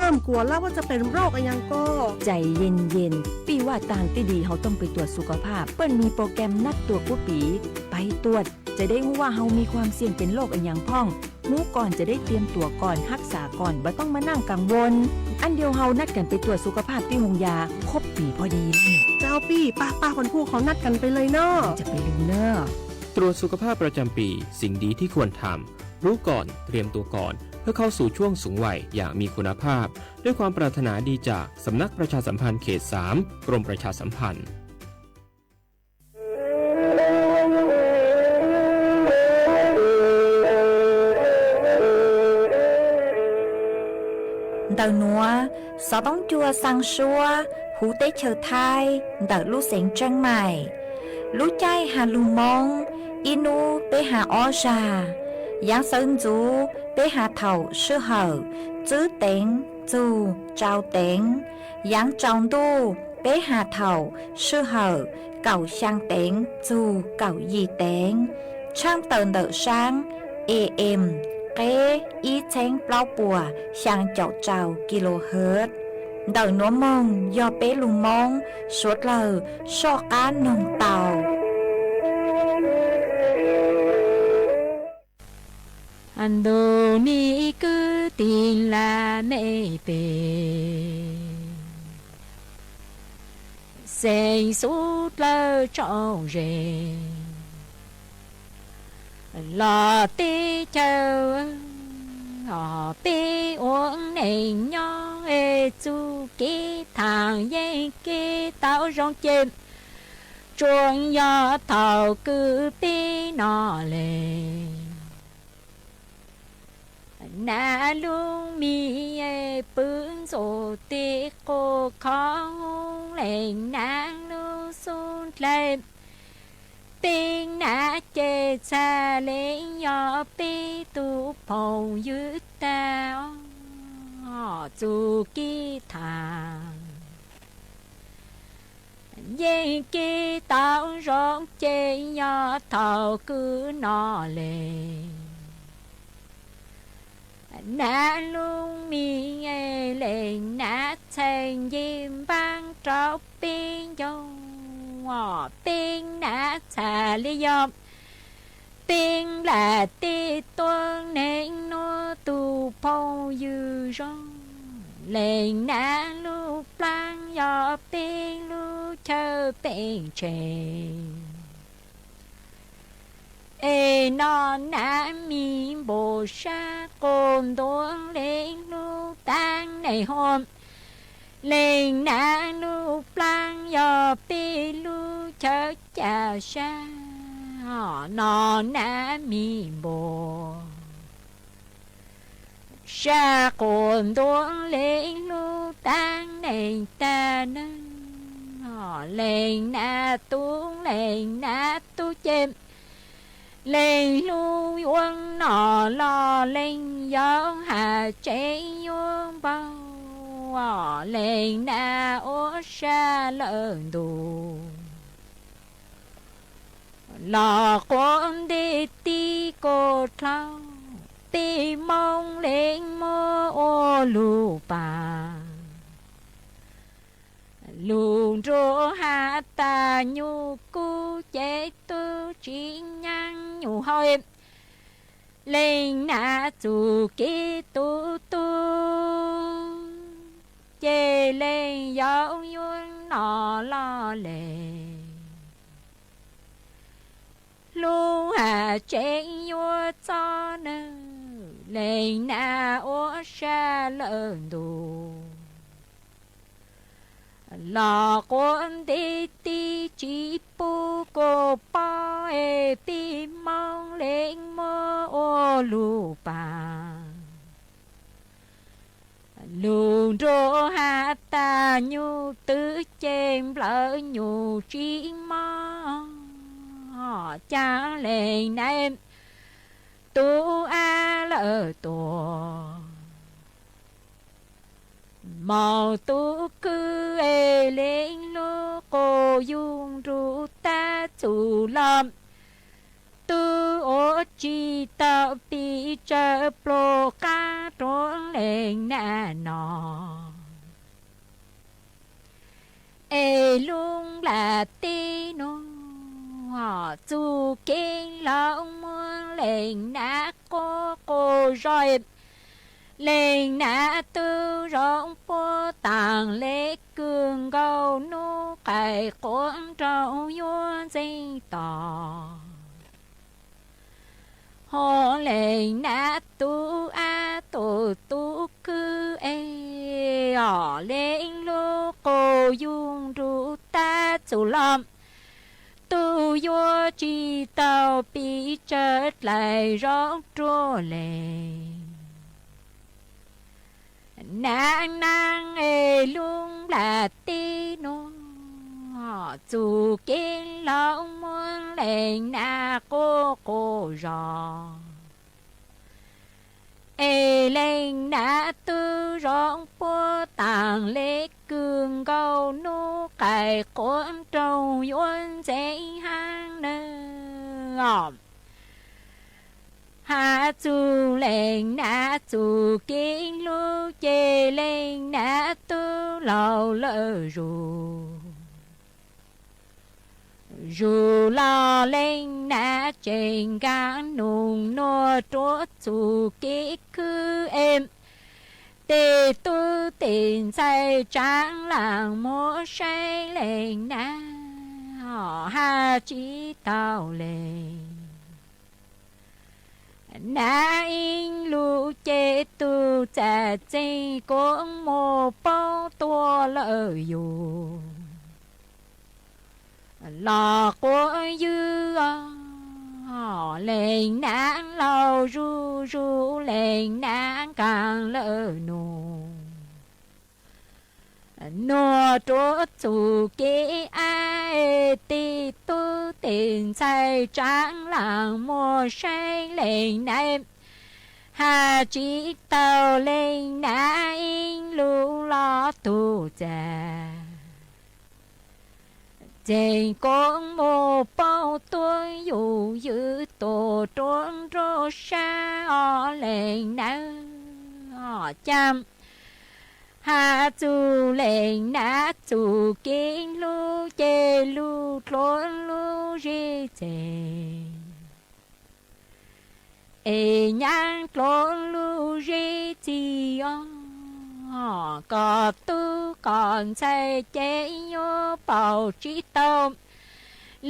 Ua cas peb rau qab yas ko? Cais yees yees, pij vaj taag tij di hauv tooj peb tuam su ka phaj, peb muaj pov kees nab tuam kuab piv, peb tuam ces dej hu vaj hauv muaj khuam xiam peb loj yas phooj, hnub koom ces dej tiam tuam koom hab xav koom, peb tooj muaj nab kaam voos. Ab ntiag hauv nab kees peb tuam su ka phaj pij hu yas khuab piv pov di. Cau pij, pab pab pab phu hauv nab kees peb le no. Tuam su ka phajประจำปี สิ่งดีที่ควรทำ รู้ก่อน เตรียมตัวก่อน เพื่อเข้าสู่ช่วงสูงวัยอย่างมีคุณภาพ ด้วยความปรารถนาดีจากสำนักประชาสัมพันธ์เขต สาม กรมประชาสัมพันธ์ Ntawm nuav, xov tooj cua xaa suab huv teb chaws Thaib ntawm lub xeev Tseeb Maim. Lub caij has lug Moob, ib nub peb has ob zag. Yaav sawv ntxuv peb has thaum sij hawm tswb teev txug tsau teev. Yaav tsaus ntuj peb has thaum sij hawm kaum xyaa teev txug kaum yim teev. Tshaaj tawm ntawm saab A M qeb ib txheeb plaub puas xyaa caum rau kilohertz. Ntawm nuav moog yog peb lug Moob suav dlawg soj qab noog tau. Ntuj nim kwv tij laj mej peg, xeev xub dlawg tsaus ze, los teb chaws peb ua neej nyob, txuj kev thaam yeej kev tau zoo ces tsuas yog thaum kws peb no le. Nab lub mis pw ntxuav tej qub khov, leej nab lub xub dlawg, peb nab ces txhaj le yog peb tug phooj ywg tag. Txuj kev thaam yeej kev tau zoo ces yog thaum kws no le. Nab lub mis leej nab txhaj nce npaab rau peb ncauj, peb nab txhaj le yog peb lam tej tuab neeg nua tug phooj ywg zoo. Leej nab lub plaab yog peb lub chaw pej tseg. Es no nab mis npaum sab quas ntuam leej lub taab neeg huam. Leej nab lub plaab yog peb lub chaw ca sab, no nab mis npaum sab quas ntuam leej lub taab neeg tag neeg. Leej nab tub leej nab tub ces leej lub yuav no los leej yau has tseeb yuav npaum. Leej nab ua sab lawm ntuj los quav nti tib kaug dlhau, peb Moob leej muab ua lug paag. Lug nruab has tas nyuj kub ces tub tsi nyaab nyuj hau. Leej nab txuj kev tu tu ces leej yau yuav no los le. Lub has tseeb yuav txob nws, leej nab ua sab lawm ntuj los quav nti tib tsi pub kuv paub es peb Moob leej muab ua lug paag. Lug nruab has tas nyuj twb ces nplawm nyuj tsi mob, caag leej nab tub ab lawm tuag. Maum tub kwv es leej lub quas yug nrug tab txug los, tub ua tsis tau pes tsawg pluas qab rau leej nab no. Es lub nplaj teb no txuj kev los muab leej nab quaj quas zog, leej nab tub zoo puab taag le kws nkaus nub qais quav nrau yuav ntxeev tos. Ho leej nab tub ab tug tub khwb es os, leej lub quas yug nrug tab txug los, tub yuav tsis tau pes tsawg dlais zov ruaj leej nab. Nab es lub nplaj teb no txuj kev los muab leej nab quaj quas zog, es leej nab tub zoo puab taag le kws nkaus nub qais quav nrau yuav ntxeev haab nawb os. Has txug leej nab txuj kev hlub ces leej nab tub laug lawm zug. Zug los leej nab tseem nkaag nug nuav ruav txuj kev khwb es, tes tub tes ntxhais tsaav laag muab saib leej nab hab tsis tau leej nab ib lug ces tug txaj txeeg kuas muaj paub tuaj lawm yug los quav ywg os. Leej nab laug zug zug leej nab nkaag lawm nug nuav ruav txuj kev ab, tes tub tes ntxhais tsaav laag muab saib leej nab hab tsis tau leej nab ib lug los tug txaj txeeg kuas muaj paub tuaj yug ywg tuaj ruav nruab sab os leej nab. Cas has txug leej nab txuj kev hlub ces lug dluav lub zej txeg, es nyab dluav lub zej txeg os, kom tub kom ntxhais ces yuav paub tsis tau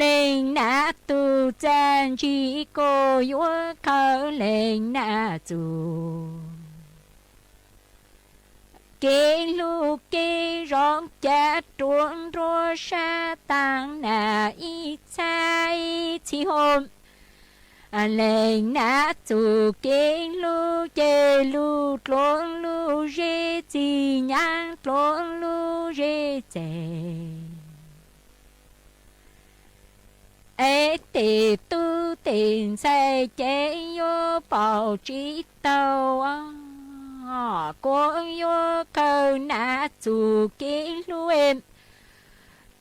leej nab tug txaj ntsis kuas yuav khaws leej nab txuj kev hlub kev zoo cav ruav nruab sab taag nag ib txhab ib txhis hov. Leej nab txuj kev hlub ces lug dluav lub zej txeg, nyab dluav lub zej txeg, es tes tub tes ntxhais ces yuav paub tsis tau os, kuas yuav khaws nab txuj kev hlub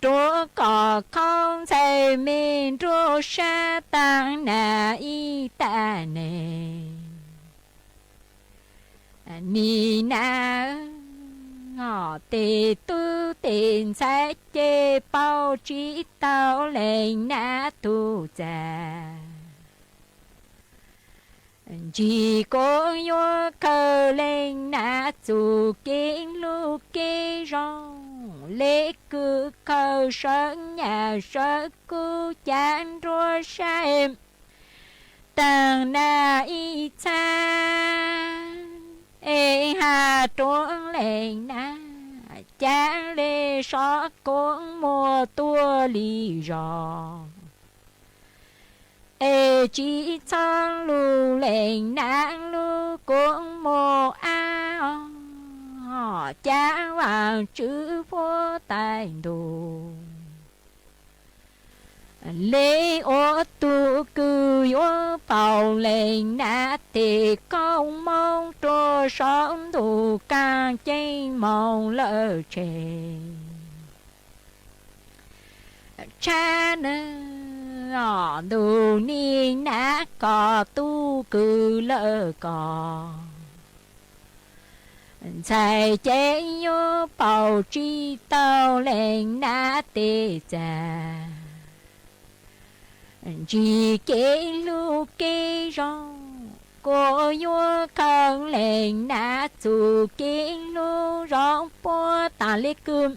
ruav kom khaub ntxhais me nruab sab taag nag ib tag neeg. Nim nab, tes tub tes ntxhais ces paub tsis tau leej nab tug txaj ntsis kuas yuav khaws leej nab txuj kev hlub kev zoo, le kws khaws sawv nyaj sawv kub cav nruab sab taag nag ib txhab, es has ruav leej nab cav le sov kuas muaj tuaj li zog, es tsis txhob lug leej nab lub kuas muaj ab os, cav Vaajtswv huab tais ntuj. Le ua tug kws yuav paub leej nab tes koob moov rua saum ntuj kaaj ceeb moog lawm tseg tshab nawb. Ntuj nim nab koj tub kwv lawm koj, ntxhais ces yuav paus tsis tau leej nab tes txag. Ntsib kev hlub kev zoo, kuv yuav khaws leej nab txuj kev hlub zoo puag tas li kwv,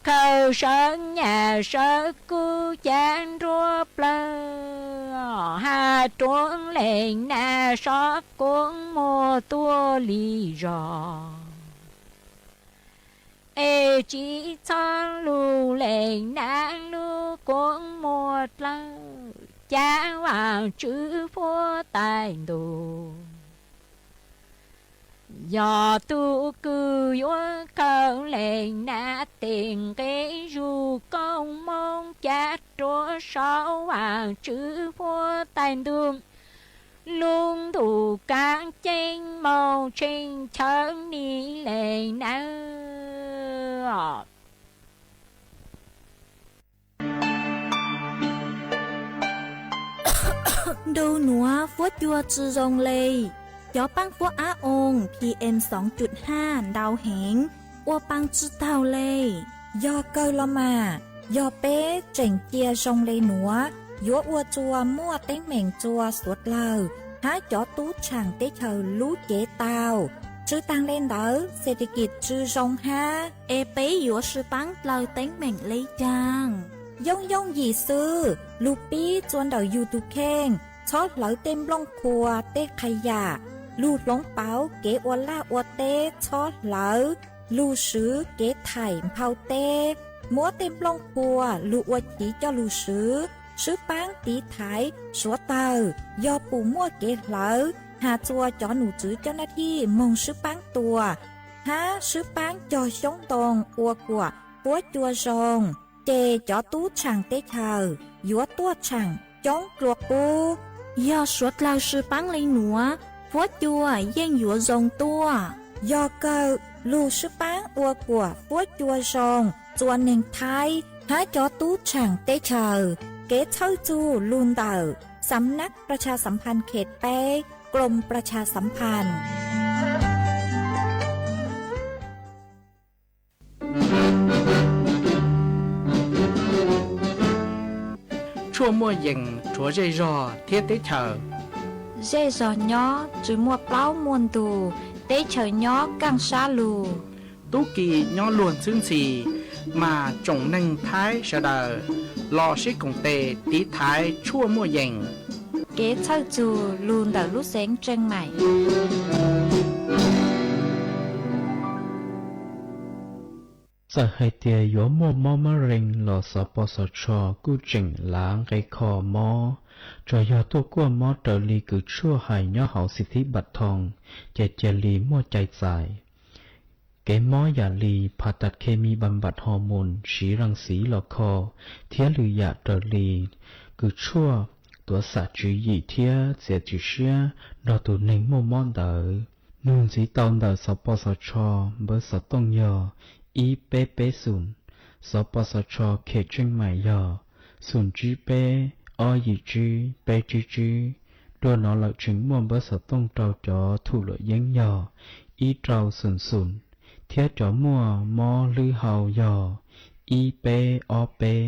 khaws sawv nyaj sawv kub cav nruab plawg, hab ruam leej nab sov kuv muag tuaj li zog. Es tsis txhob lug leej nab lub kua muag dlawb, cav Vaajtswv huab tais ntuj. Yog tub kwv yuav khaws leej nab tes nqe zuj koob moov cav ruam saub Vaajtswv huab tais ntuj, lub ntuj kaav ceeb moog tshee chaw nim leej nab. Nrug nuav fuab cua tsi zoo le, cov paab fuab ab oo PM xoov cuj haj ntau heev, ua paa tsi taug le. Yog kawg los mas, yog peb tseem cia zoo le nuav, yuav ua txuas muaj teeb meem txuas suav dlawg hab cov tub tshaam teb chaws lub cev tau. Tsi taag le ntawd, xes tes kis tsi zoo hab, es peb yuav sib paab dlaws teeb meem le caag? Yooj yooj yim xwb, lug pib txua ntawm yug tug kheej, txhob hlawv tej nplooj qhuav tej qha yam, lug hloov pauv kev ua laj ua teb txhob hlawv, lug swv kev thaim nphau teb, muab tej nplooj qhuav lug ua chiv coj lug swv, sib paab tiv thaiv suav dlawg. Yog pum muaj kev hlawv, has txua cov num tswv coj naj thij moog sib paab tua, hab sib paab cog xyoob ntoo ua kuam fuab cua zoo, ces cov tub tshaam teb chaws yuav tuaj tshaam coob dlua qub. Yog suav dlawg sib paab le nuav, fuab cua yeej yuav zoo tuaj. Yog kawg, lug sib paab ua kuam fuab cua zoo, txua neeg Thaib hab cov tub tshaam teb chaws, kev txhawj txug lug ntawm สำนักประชาสัมพันธ์เขตแปด กรมประชาสัมพันธ์ Tshuaj muaj yees rhuav zej zog thiab teb chaws. Zej zog nyob tsi muaj plaub muaj ntug, teb chaws nyob kaaj sab lug. Tub ki nyob luag ntxhwb ntxhi, mas tsoom neeg Thaib sawv daws los sib koom tes tiv thaiv tshuaj muaj yees. Kev txhawj txug lug ntawm lub xeev Tseej Maim. Txawm hais tias yuav muaj mob mab rees los xov pos xov tsho kuj tseem lav nqe kho mob, tsuas yog tuaj kuaj mob raws li kws tshuaj hais nyob hauv xib thib npam thoo, ces cia li muaj cai txais. Kev mob yam li phas tas khes mis npam npam hos moos siv ras xiv los kho, thiab lwm yam raws li kws tshuaj tuav xam tswv yim thiab txiav txim siab nrog tus neeg muaj mob ntawd. Nug ntxiv tau ntawm xov pos xov tsho npawb xov tooj yog ib peb peb xoom, xov pos xov tsho khes Tseej Maim yog xoom tsib peb ob yim tsib peb tsib tsib. Dua no lawm tseem muaj npawb xov tooj rau cov thum luam yeeb yog ib rau xoom xoom, thiab cov muaj mob hlwb hau yog ib peb ob peb.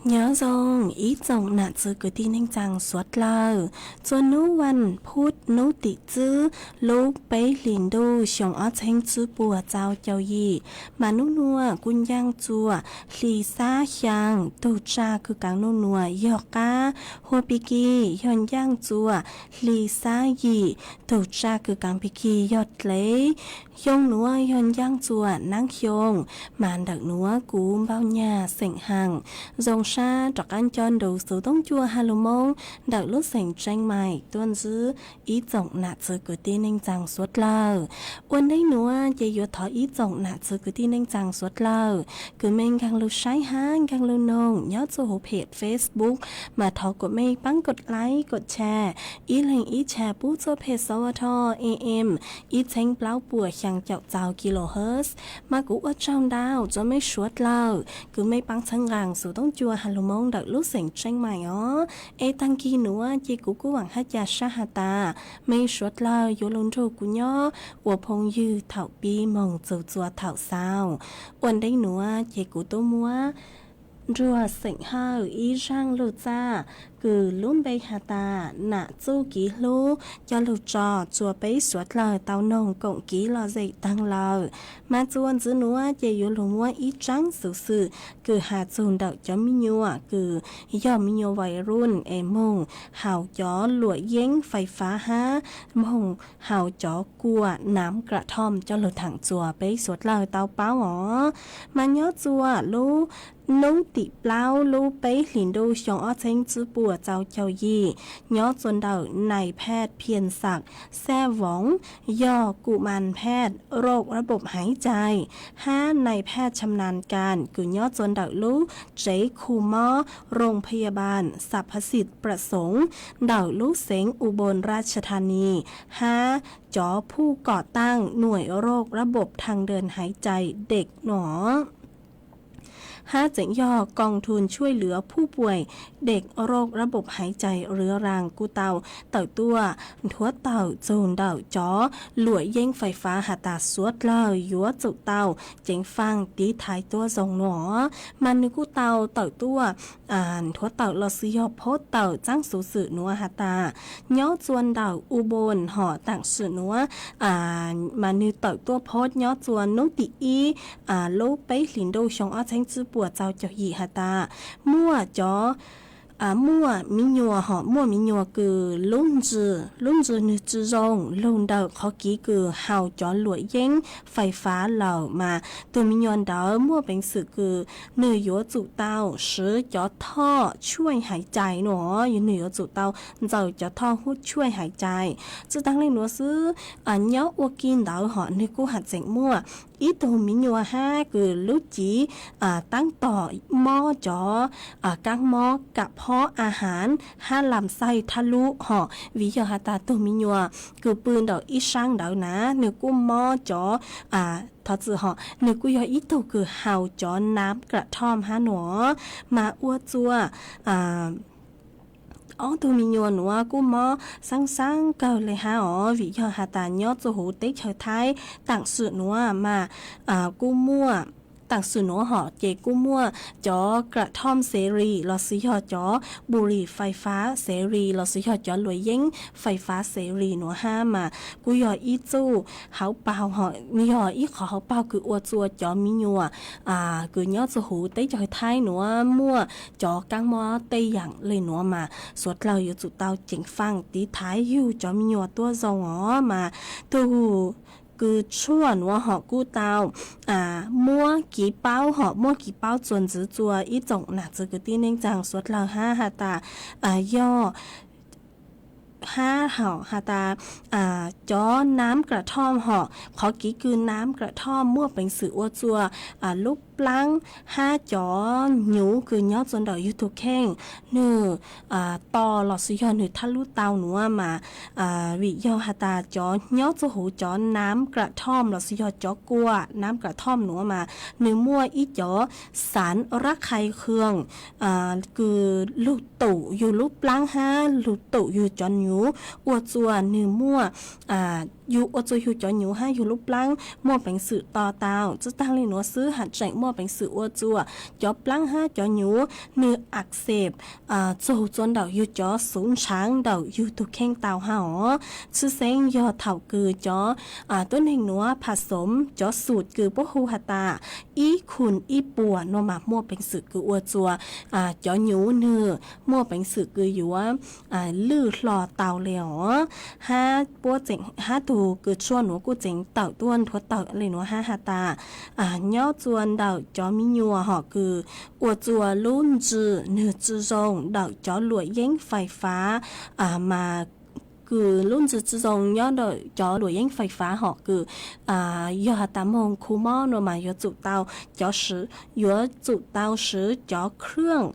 Nyob zoo ib tsoom nam txwv kwv tij neej tsaa suav dlawg. Txua nub vas phuv nub tim tswb lub peb hlis ntuj xyoo ob txheeb tswb puas txau caug yim, mas nub nuav kuj ncaaj txua hli xab xyaa, tug tsaj kws kaav nub nuav yog qaab, hua pig kig yog ncaaj txua hli xab yim, tug tsaj kws kaav pig kig yog dlev. Xyoo nuav yog ncaaj txua naab xyoo, mas ntawm nuav kuv npauj nyag xeem haam zoo sab rov qaab nco nrug xuv toob cua ha lug moob ntawm lub xeem Tseeb Maim tuaj ntsib ib tsoom nam txwv kwv tij neej tsaa suav dlawg. Ua ntej nuav ces yuav thov ib tsoom nam txwv kwv tij neej tsaa suav dlawg, kws mej nkaag lug saib hab nkaag lug noog nyob txuj huv phem Facebook, mas thov kuas mej paab kod like kod share, ib leeg ib share pub txuj phem sov ua tho am ib txheeb plaub puas xyaa caum txau kilohertz. Mas kuv ua tsaug ntau txua mej suav dlawg kws mej paab txhawb nqaa xuv toob cua ha lug moob ntawm lub xeem Tseeb Maim os. Es taag kig nuav ces kuv kuj vaam hab ca sab has tas mej suav dlawg yuav lug nrug kuv nyob ua phooj ywg thaum pib moog txug txua thaum xaus. Ua ntej nuav ces kuv tub muab nruag xeem hawj ib zaaj lug txaj kws lub npe has tas nam txuj kiv hlub coj lug tso txua peb suav dlawg tau noog koom kiv lom zem taag lawm. Mas txua ntxiv nuav ces yuav lug muab ib tsaab xuv xwm kws has txug ntawm cov me nyuam kws yog me nyuam vais ruj es moog haus cov luam yeeb fais fab hab moog haus cov kua nam kram thoj coj lug thaam txua peb suav dlawg tau paub os. Mas nyob txua lub nub tim plaub lub peb hlis ntuj xyoo ob txheeb tswb puas txau caug yim, nyob txua ntawm nais phaj phias xam xaj voov, yog kum mas phaj roj rab npom haiv cai, hab nais phaj tsham nas kas kws nyob txua ntawm lub tsev khu mob rooj phaj yaj npaas xam phas xim pram xoov ntawm lub xeev U Bos Raj Thas Nis, hab cov phuj kom taaj nuaim roj rab npom thaj dej haiv cai dej no hab tseem yog koos thum tshuaj lwm phuj puam dej roj rab npom haiv cai rwv raas kuj tau tawm tuaj nthuav tawm txug ntawm cov luam yeeb fais fab has tas suav dlawg yuav tsum tau ceev faaj tiv thaiv tuab zoo no. Mas nwg kuj tau tawm tuaj nthuav tawm los xwb yog post tawm tsaab xuv xwm nuav has tas nyob txua ntawm U Bos hom taam sim nuav, mas nwg tawm tuaj post nyob txua nub tim ib lub peb hlis ntuj xyoo ob txheeb tswb puas txau caug yim has tas muaj cov muaj miv nyuas hom muaj miv nyuas kws lub ntsws lub ntsws nwg tsi zoo lug ntawm qhov kiv kws haus cov luam yeeb fais fab lawm mas tug miv nyuas ntawd muaj peev xwm kws nwg yuav tsum tau swv cov thoj tshuaj haiv cai no, nwg yuav tsum tau ntxaws cov thoj tshuaj haiv cai. Tsi taag le nuav xwb, nyob ua ke ntawd hom nwg kuj has tseem muaj ib tug miv nyuas hab kws lub cev taab tom mob cov kaab mob kam phob a has hab lam xaij thab lub hom vim yog has tas tug miv nyuas kws pw ntawm ib saab ntawd na nwg kuj mob cov thov txim hom nwg kuj yog ib tug kws haus cov nam kram thoj hab no mas ua txua ob tug miv nyuas nuav kuj mob xaab xaab kawg le hab os vim yog has tas nyob txua huv teb chaws Thaib taam sim nuav mas kuj muaj taam sim nuav hom ces kuj muaj cov kram thoj xev ris los xwb yog cov npu lis fais fab xev ris los xwb yog cov luam yeeb fais fab xev ris nuav hab mas kuj yog ib txuj hauv paug hom yog ib qhov hauv paug kws ua txua cov miv nyuas kws nyob txua huv teb chaws Thaib nuav muaj cov kaab mob tej yaam le nuav mas suav dlawg yuav tsum tau ceev faaj tiv thaiv yug cov miv nyuas tuab zoo os mas tug kws tshuaj nuav hom kuj tau muab kiv paub hom muab kiv paub txuas ntxiv txua ib tsoom nam txwv kwv tij neej tsaa suav dlawg hab has tas yog hab hom has tas cov nam kram thoj hom qhov kiv kws nam kram thoj muaj peev xwm ua txua lub plaab hab cov nyuv kws nyob txua ntawm yug tug kheej nwg to los xwb yog nwg thab lub tau nuav mas vim yog has tas cov nyob txua huv cov nam kram thoj los xwb yog cov kua nam kram thoj nuav mas nwg muaj ib cov xaav rab qhais khw kws lug tum yug lub plaab hab lug tum yug cov nyuv ua txua nwg muaj yug ua txuas yug cov nyuv hab yug lub plaab muaj peev xwm to tau. Tsi taag le nuav xwb, hab tseem muaj peev xwm ua txuas cov plaab hab cov nyuv nwg axem txug txug ntawm yug cov xuv ntshaav ntawm yug tug kheej tau hab os. Tshwj xeeb yog thaum kws cov tuab neeg nuav phaj xoom cov xum kws puab hu has tas ib khun ib puas nuav mas muaj peev xwm kws ua txuas cov nyuv nwg muaj peev xwm kws yuav lwj hlo tau le os. Hab puab tseem hab tug kws tshuaj nuav kuj tseem tawm tuaj nthuav tawm le nuav hab has tas nyob txuas ntawm cov miv nyuas hom kws ua txuas lub ntsws nwg tsi zoo ntawm cov luam yeeb fais fav, mas kws lub ntsws tsi zoo nyob ntawm cov luam yeeb fais fav hom kws yog has tas moog khu mob nuav mas yuav tsum tau cov, yuav tsum tau swv cov khwj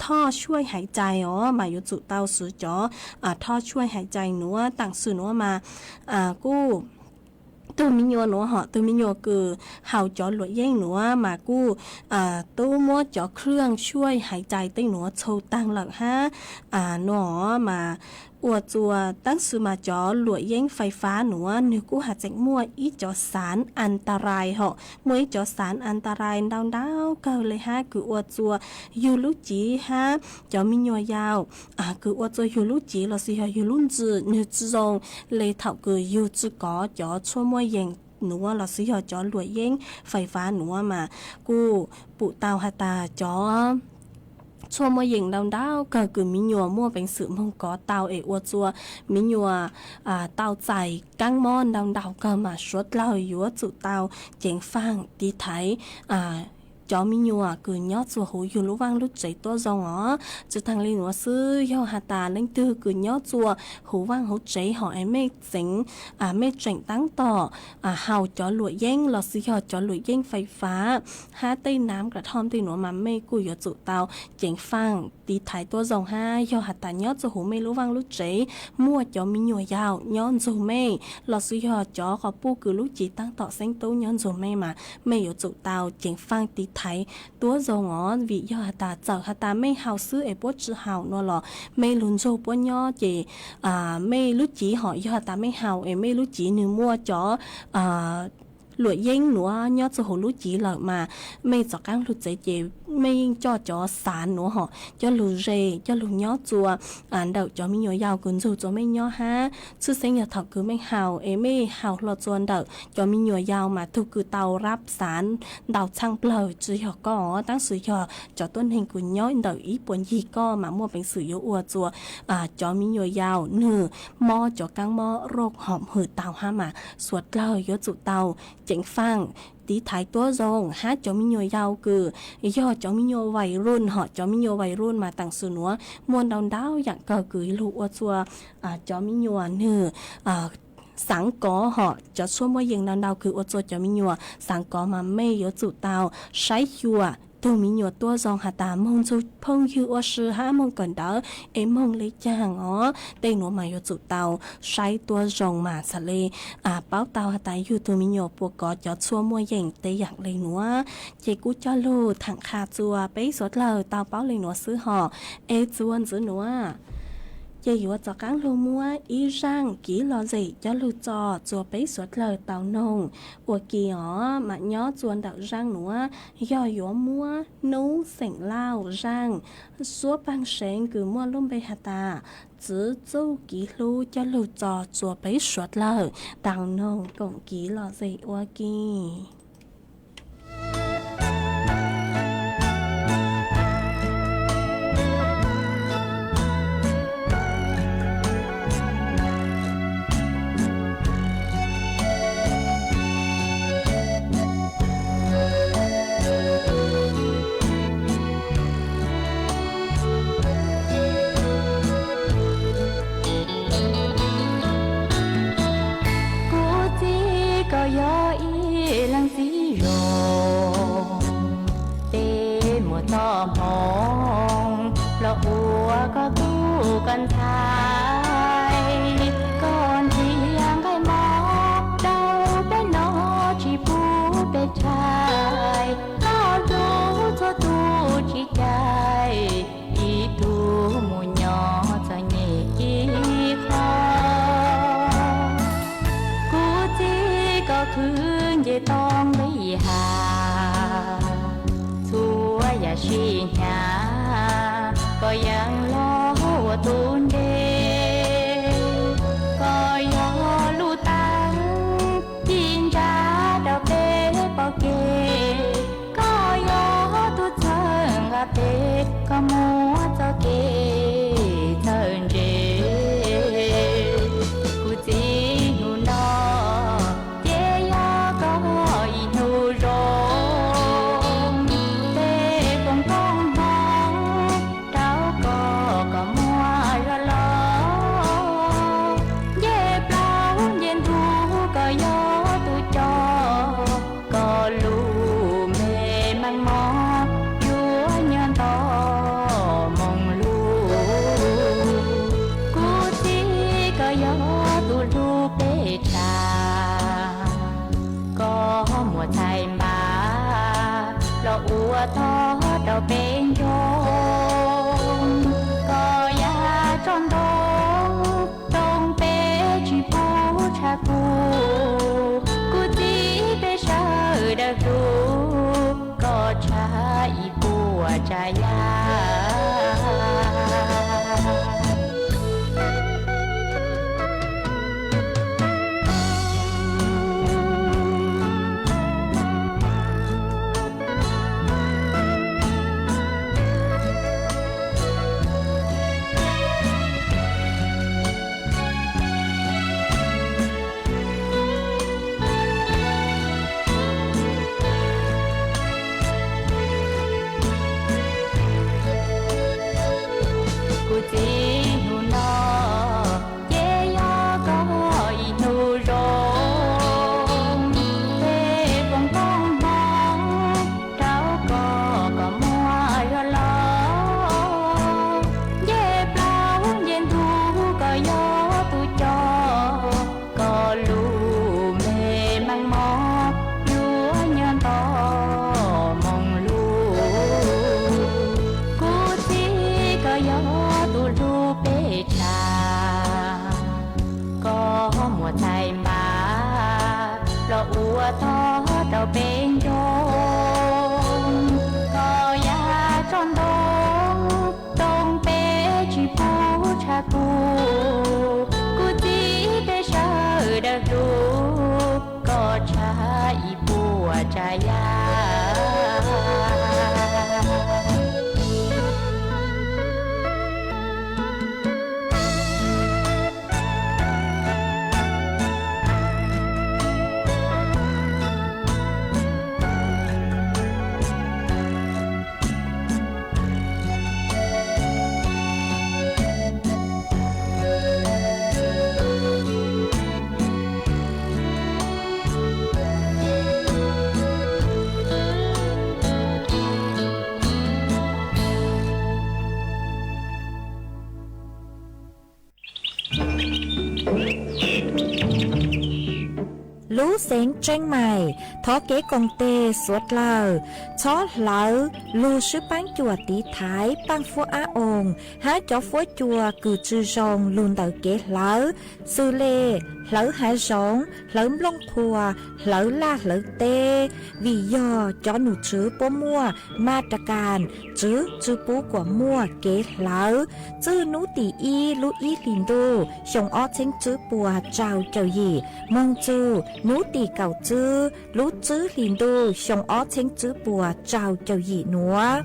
thoj tshuaj haiv cai os, mas yuav tsum tau swv cov thoj tshuaj haiv cai nuav. Taam sim nuav mas kuj tug miv nyuas nuav hom tug miv nyuas kws haus cov luam yeeb nuav mas kuj tub muab cov khwj tshuaj haiv cai tej nuav txhu taag lawm hab nuav mas ua txuas taam sim mas cov luam yeeb fais fav nuav nwg kuj has tseem muaj ib cov xaav antarai hom, muaj ib cov xaav antarai ntau ntau kawg le hab kws ua txuas yug lub cev hab cov miv nyuas yau kws ua txuas yug lub cev lossis yog yug lub ntsws nwg tsi zoo le thaum kws yug tsi kov cov tshuaj muaj yees nuav lossis yog cov luam yeeb fais fav nuav mas kuj pum tau has tas cov tshuaj muaj yees ntau ntau kawg kws miv nyuas muaj peev xwm moog kov tau es ua txuas miv nyuas tau txais kaab mob ntau ntau kawg mas suav dlawg yuav tsum tau ceev faaj tiv thaiv cov miv nyuas kws nyob txuas huv yug lub vaaj lub tsev tuab zoo os. Tsi taag le nuav xwb, yog has tas leej twg kws nyob txuas huv vaaj huv tsev hom es mej tseev, mej tseem taab tom haus cov luam yeeb lossis yog cov luam yeeb fais fav hab tej nam ka dhoj tej nuav mas mej kuj yuav tsum tau ceev faaj tiv thaiv tuab zoo hab. Yog has tas nyob txuas huv mej lub vaaj lub tsev muaj cov miv nyuas yau nyob ntsug mej lossis yog cov quas puj kws lub cev taab tom xeeb tub nyob ntsug mej mas mej yuav tsum tau ceev faaj tiv thaiv tuab zoo os. Vim yog has tas txawm has tas mej haus xwb es puab tsi haus nuav los mej lug ntsug puab nyob ces mej lub cev hom yog has tas mej haus es mej lub cev nwg muaj cov luam yeeb nuav nyob txuas huv lub cev lawm mas mej rov qaab lug tsev ces mej yeej coj cov xaav nuav hom coj lug ze coj lug nyob txuas ntawm cov miv nyuas yau kws ntsug txuas mej nyob hab. Tshwj xeeb yog thaum kws mej haus es mej haus hlo txuas ntawm cov miv nyuas yau mas tug kws tau rab xaav ntau tshaaj plawg tsi yog koj os, tab sis yog cov tuab neeg kws nyob ntawm ib puas ncig koj mas muaj peev xwm yuav ua txuas cov miv nyuas yau nwg mob cov kaab mob rooj hom hwm tau hab mas suav dlawg yuav tsum tau ceev faaj tiv thaiv tuab zoo hab. Cov miv nyuas yau kws yog cov miv nyuas vais ruj hom cov miv nyuas vais ruj mas taam sim nuav muaj ntau ntau yaam kawg kws lug ua txuas cov miv nyuas nwg xaav kov hom cov tshuaj muaj yees ntau ntau kws ua txuas cov miv nyuas xaav kov mas mej yuav tsum tau saib xyuas tug miv nyuas tuab zoo has tas moog ntsug phooj ywg ua si hab moog kawm ntawv es moog le caag os. Tej nuav mas yuav tsum tau saib tuab zoo mas txhad le paub tau has tas yug tug miv nyuas puas kov cov tshuaj muaj yees tej yaam le nuav. Ces kuv coj lug thaam qha txuas peb suav dlawg tau paub le nuav xwb hom. Es txuas ntxiv nuav ces yuav rov qaab lug muab ib zaaj kiv lom zem coj lug tso txuas peb suav dlawg tau noog ua ke os. Mas nyob txuas ntawm zaaj nuav yog yuav muab nub xeem Lauj zaaj suab paag seev kws muaj lub npe has tas Txwv Txuj Kev Hlub coj lug tso txuas peb suav dlawg tau noog koom kiv lom zem ua ke. Kuv txiv koj yog ib leej txiv zoo, tej muag txoj hmoo los ua koj tub koj ntxhais. Koj nrhiav nqaij mov rau peb noj tsis pub peb tshaib, koj hlub txhua tus tsis cais, ib tug mus nyob txom nyem ib qho. Kuv Nyab, koj yeej los ua tus ntse, koj yog lub teeb ci ntsa rau peb pom kev, koj yog tus txawj nqa peb, koj muaj txoj kev txawj ntse. Kuv txiv, hnub no ces yog koj ib hnub zoo, tej foom koob hmoov rau koj, koj muaj zog los, nce plaub nce ntug koj yog tus coj, koj lub me meej mom yuav nyob nto moo lug. Kuv txiv, koj yog tus hlub peb tshaj, koj muab txhais npab los ua tog rau peb ntsoog, koj yam tso ntoo, ntoo peb tsis pub tshaj kuv. Kuv txiv, peb sawv daws hlub koj tshaj ib puas tsav yam. Kuv txiv, hnub no ces yog koj ib hnub zoo, tej foom koob hmoov rau koj, koj muaj zog los, nce plaub nce ntug koj yog tus coj, koj lub me meej mom yuav nyob nto moo lug. Kuv txiv, koj yog tus hlub peb tshaj, koj muab txhais npab los ua tog rau peb ntsoog, koj yam tso ntoo, ntoo peb tsis pub tshaj kuv. Kuv txiv, peb sawv daws hlub koj tshaj ib puas tsav yam. Lub xeev Tseeb Maim thov kev koom tes suav dlawg txhob hlawv lug swb paab cuam tiv thaiv paaj fuab ab oos hab cov fuab cua kws tsi zoo lug ntawm kev hlawv, xws le hlawv hav zoov, hlawv nplooj qhuas, hlawv laj hlawv teb, vim yog cov num tswv puab muaj ma ra kas tswv tsi pub kuas muaj kev hlawv. Txwj nub tim ib lub ib hlis ntuj xyoo ob txheeb tswb puas rau caum yim moog txug nub tim kaum tswb lub tswb hlis ntuj xyoo ob txheeb tswb puas rau caum yim nuav.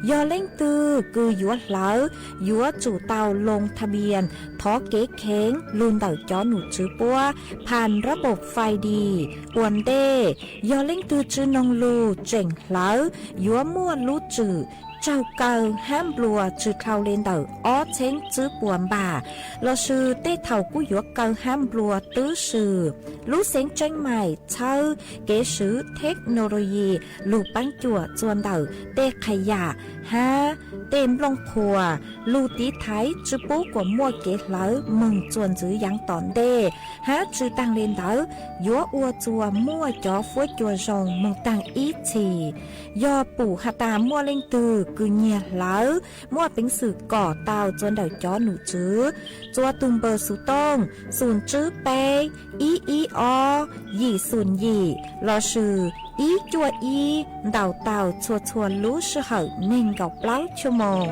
Yog leej twg kws yuav hlawv, yuav tsum tau loo tha npias thov kev kheev lug ntawm cov num tswv puab phas rab npaum fais dis ua ntej. Yog leej twg tsi noog lug tseem hlawv, yuav muaj lub tswm raug kaw hab nplua tsi dhau le ntawm ob txheeb tswb puas npam lossis tej thaum kuj yuav kaw hab nplua twb swm. Lub xeev Tseeb Maim txhawb kev swv theknoloyi lug paab cuam txuas ntawm tej qhas yam hab tej nplooj qhuas lug tiv thaiv tsi pub kuas muaj kev hlawv moog txuas ntxiv yaav tom ntej, hab tsi taag le ntawd yuav ua txuas muaj cov fuab cua zoo moog taag ib txhis. Yog pum has tas muaj leej twg kws nyiag hlawv muaj peev xwm kom tau txuas ntawm cov num tswv txua tus npawb xov tooj xoom tswb peb ib ib ob yim xoom yim lossis ib cuaj ib ntaus tau txhua txhua lub sij hawm nees nkaum plaub chua moos.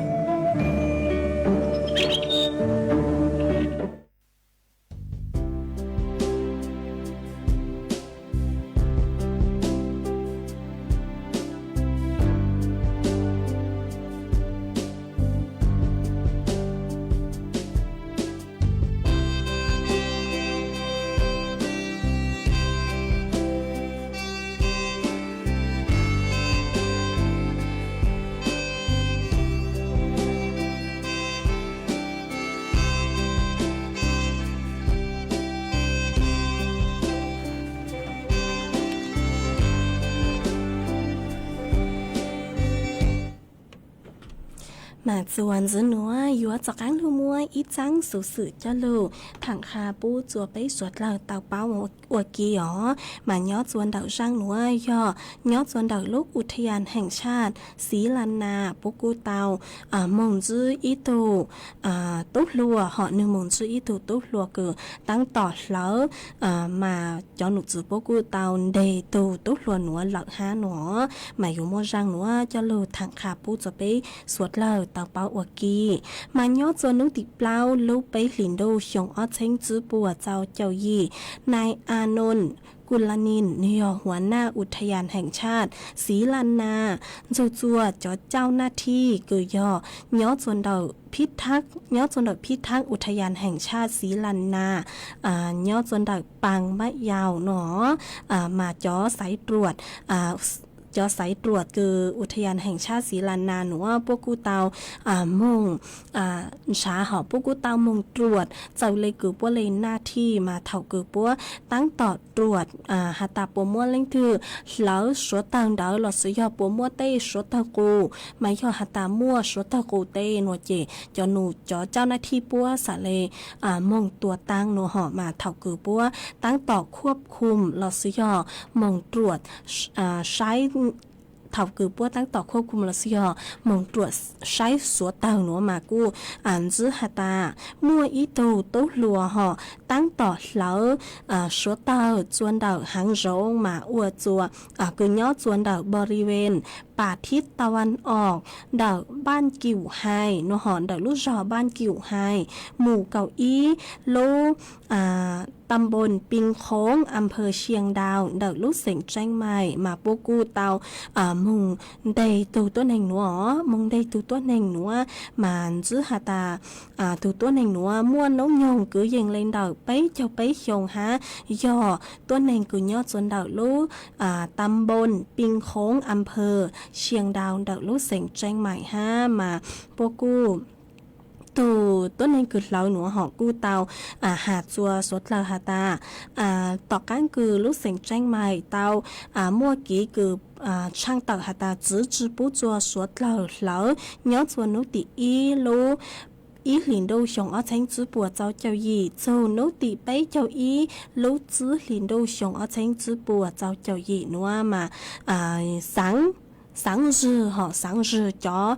Mas txuas ntxiv nuav yuav rov qaab lug muab ib txaab xuv xwm coj lug thaam qha pub txua peb suav dlawg tau paub ua ke os. Mas nyob txua ntawm zaaj nuav yog nyob txua ntawm lub ua thaj yaam heem tshaj Xiv Las Nas puab kuj tau moog ntsib ib tug tub hluas, hom nwg moog ntsib ib tug tub hluas kws taab tom hlawv, mas cov num tswv puab kuj tau ntes tug tub hluas nuav lawm hab nuav. Mas yuav muab zaaj nuav coj lug thaam qha pub txua peb suav dlawg tau paub ua ke. Mas nyob txua nub tim plaub lub peb hlis ntuj xyoo ob txheeb tswb puas txaus caum yim, nai A Noos Ku La Nin nwg yog huav naj ua thaj yaam heem tshaj Xiv Las Nas ntsug txua cov cauj naj thij kws yog nyob txua ntawm phib thaab ua thaj yaam heem tshaj Xiv Las Nas nyob txua ntawm Paas Mab Yaus nuav. Mas cov xaiv ruam, cov xaiv ruam kws ua thaj yaam heem tshaj Xiv Las Nas nuav puab kuj tau moog nrhav hom puab kuj tau moog ruam txawm le kws puab le naj thij mas thaum kws puab taab tom ruam has tas puas muaj leej twg hlawv suav tawg ntawd lossis yog puas muaj tej suav tawg qus, mas yog has tas muaj suav tawg qus teb nuav ces cov num cov cauj naj thij puab xam le moog tua taab nuav hom mas thaum kws puab taab tom khuab khum lossis yog moog ruam saib thaum kws puab taab tom khuab khum lossis yog moog ruam saib suav tawg nuav mas kuj ntsib has tas muaj ib tug tub hluas hom taab tom hlawv suav tawg txua ntawm haav zoov mas ua txua kws nyob txua ntawm bos ri ven pas thib tau vaj os ntawm Npaaj Kium Hais nuav hom ntawm lub zog Npaaj Kium Hais mus kaum ib lub tam npoo Pin Khoov, am phaw Xia Ndau ntawm lub xeem Tseeb Mais mas puab kuj tau moog ntes tug tuab neeg nuav, moog ntes tug tuab neeg nuav mas ntsib has tas tug tuab neeg nuav muaj noob nyoog kwv yees le ntawm peb caug peb xyoo hab yog tuab neeg kws nyob txua ntawm lub tam npoo Pin Khoov, am phaw Xia Ndau ntawm lub xeem Tseeb Mais hab mas puab kuj tug tuab neeg kws hlawv nuav hom kuj tau has txua suav dlawg has tas tom qaab kws lub xeem Tseeb Mais tau muaj kev kws tshaaj tawm has tas txwv tsi pub txua suav dlawg hlawv nyob txua nub tim ib lub ib hlis ntuj xyoo ob txheeb tswb puas txaus caum yim txug nub tim peb caug ib lub tsib hlis ntuj xyoo ob txheeb tswb puas txaus caum yim nuav mas xaav, xaav zwg hom xaav zwg cov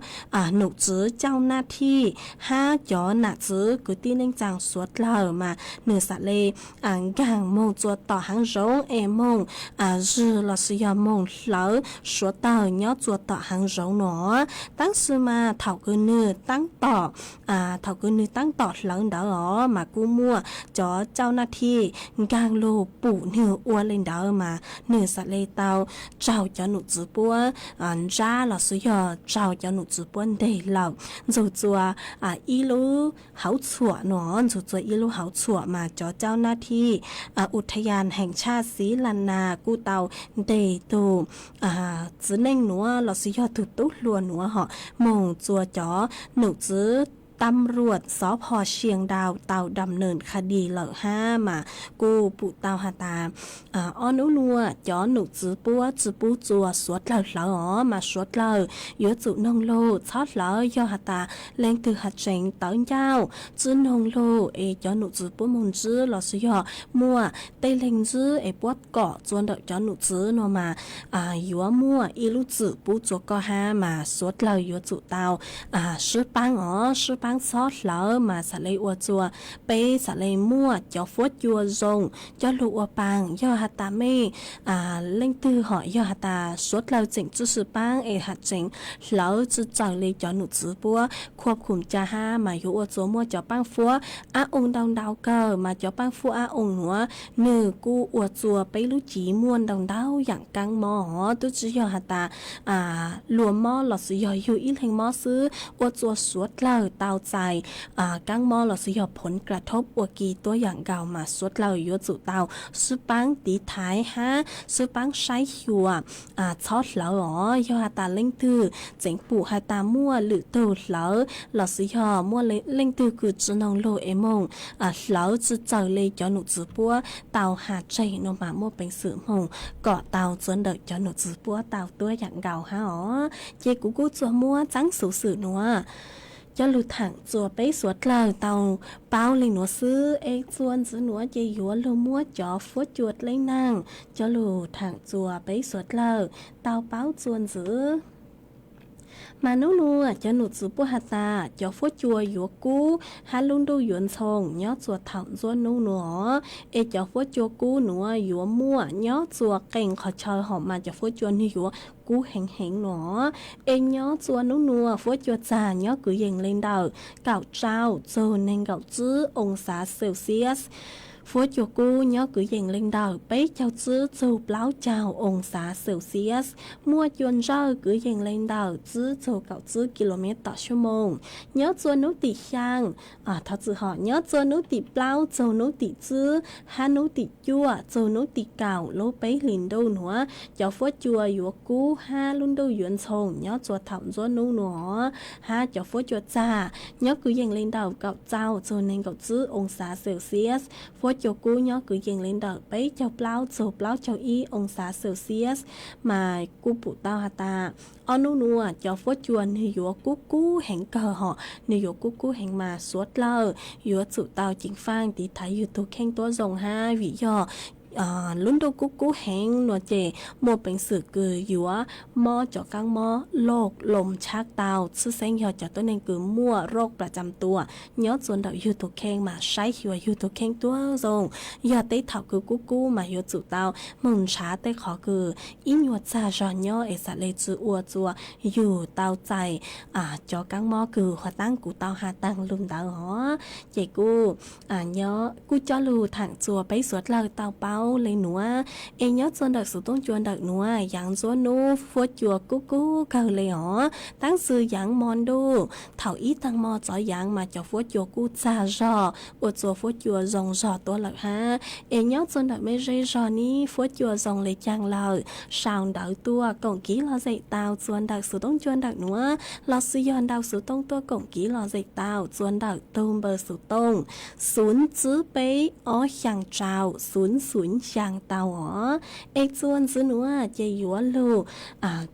num tswv cauj naj thij hab cov nam txwv kwv tij neej tsaa suav dlawg mas nwg xam le nkaag moog txua tom haav zoov es moog zwg lossis yog moog hlawv suav tawg nyob txua tom haav zoov nuav. Tab sis mas thaum kws nwg taab tom, thaum kws nwg taab tom hlawv ntawd os mas kuj muaj cov cauj naj thij nkaag lug pum nwg ua le ntawd mas nwg xam le tau raug cov num tswv puab ntsab lossis yog raug cov num tswv puab nteg lawm ntsug txua ib lub hauv txhuam nuav, ntsug txua ib lub hauv txhuam mas cov cauj naj thij ua thaj yaam heem tshaj Xiv Las Nas kuj tau ntes tug txiv neej nuav lossis yog tug tub hluas nuav hom moog txua cov num tswv ตำรวจ สภ เชียงดาว tau dam neem kha dis lawm hab mas kuj pum tau has tas ob nub nuav cov nom tswv puab tsi pub txua suav dlawg hlawv os, mas suav dlawg yuav tsum noog lug txhob hlawv. Yog has tas leej twg has tseev tawv ncauj tsi noog lug es cov nom tswv puab moog ntsib lossis yog muaj tej leeg ntsib es puab kom txua ntawm cov nom tswv nuav mas yuav muaj ib lub txim pub txua koj hab mas suav dlawg yuav tsum tau sib paab os, sib paab txhob hlawv mas xam le ua txua peb xam le muaj cov fuab cua zoo coj lug ua paas. Yog has tas mej leej twg hom yog has tas suav dlawg tseem tsi sib paab es has tseev hlawv tsi txawm le cov nom tswv puab khuab khum ca hab mas yuav ua txua muaj cov paab fuab ab oo ntau ntau kawg mas cov paab fuab ab oo nuav nwg kuj ua txua peb lub civ muaj ntau ntau yaam kaab mob os, tub tsi yog has tas luag mob lossis yog yug ib leeg mob xwb, ua txua suav dlawg tau txais kaab mob lossis yog ผลกระทบ ua ke tuab yaam nkaus mas suav dlawg yuav tsum tau sib paab tiv thaiv hab sib paab saib xyuas txhob hlawv os. Yog has tas leej twg tseem pum has tas muaj lwm tug hlawv lossis yog muaj leej twg kws tsi noog lug es moog hlawv tsi txawm le cov nom tswv puab tau has tseg nuav mas muaj peev xwm moog kom tau txua ntawm cov nom tswv puab tau tuab yaam nkaus hab os. Ces kuv kuj txuas muab txaab xuv xwm nuav coj lug thaam txua peb suav dlawg tau paub le nuav xwb. Es txua ntxiv nuav ces yuav lug muab cov fuab cua dleb naag coj lug thaam txua peb suav dlawg tau paub txua ntxiv. Mas nub nuav cov nom tswv puab has tas cov fuab cua yuav kub hab lub ntuj yuav ntxhoo nyob txua thaum ntxuab nub nuav os. Es cov fuab cua kub nuav yuav muaj nyob txua qee qhov chaw hom mas cov fuab cua nwg yuav kub heev heev nuav os. Es nyob txua nub nuav fuab cua txag nyob kwv yees le ntawm kaum rau txug neeg nkaum tsib oo xav Celsius. Fuab cua kub nyob kwv yees le ntawm peb caug tsib txug plaub caug oo xav Celsius. Muaj cua ntsawj kwv yees le ntawm tsib txug kaum tsib ki lo mev tom suab moos. Nyob txua nub tim xyaa, thov txim hom, nyob txua nub tim plaub txug nub tim tsib hab nub tim cuaj txug nub tim kaum lub peb hlis ntuj nuav, cov fuab cua yuav kub hab lub ntuj yuav ntxhoo nyob txua thaum ntxuab nub nuav. Hab cov fuab cua txag nyob kwv yees le ntawm kaum rau txug neeg nkaum tsib oo xav Celsius. Fuab cua kub nyob kwv yees le ntawm peb caug plaub txug plaub caug ib oo xav Celsius. Mas kuj pum tau has tas ob nub nuav cov fuab cua nwg yuav kub kub heev kawg hom, nwg yuav kub kub heev mas suav dlawg yuav tsum tau ceev faaj tiv thaiv yug tug kheej tuab zoo hab vim yog lub ntuj kub kub heev nuav ces muaj peev xwm kws yuav mob cov kaab mob loj loo tshab tau, tshwj xeeb yog cov tuab neeg kws muaj roj plam cam tua nyob txua ntawm yug tug kheej mas saib xyuas yug tug kheej tuab zoo. Yog teb thaum kws kub kub mas yuav tsum tau moog ntshav tej qhov kws ib nyuag txag zog nyob es xam le tsi ua txua yug tau txais cov kaab mob kws huv taab kuv tau has taag lug ntawd os. Ces kuj, kuj coj lug thaam txua peb suav dlawg tau paub le nuav. Es nyob txua ntawm xuv tooj cua ntawm nuav yaav ntxuab nub fuab cua kub kub kawg le os. Taab sis yaav mo ntuj thaum ib taag mo txov yaav mas cov fuab cua kuj txag zog ua txua fuab cua zoo zog tuab lawm hab. Es nyob txua ntawm mej zej zog nib fuab cua zoo le caag lawm sau ntawv tuaj koom kiv lom zem tau txua ntawm xuv tooj cua ntawm nuav lossis yog ntau xuv tooj tuaj koom kiv lom zem tau txua ntawm tug npawb xuv tooj xwv tsib peb ob xyaa rau xwv xwv xyaa tau os. Es txua ntxiv nuav ces yuav lug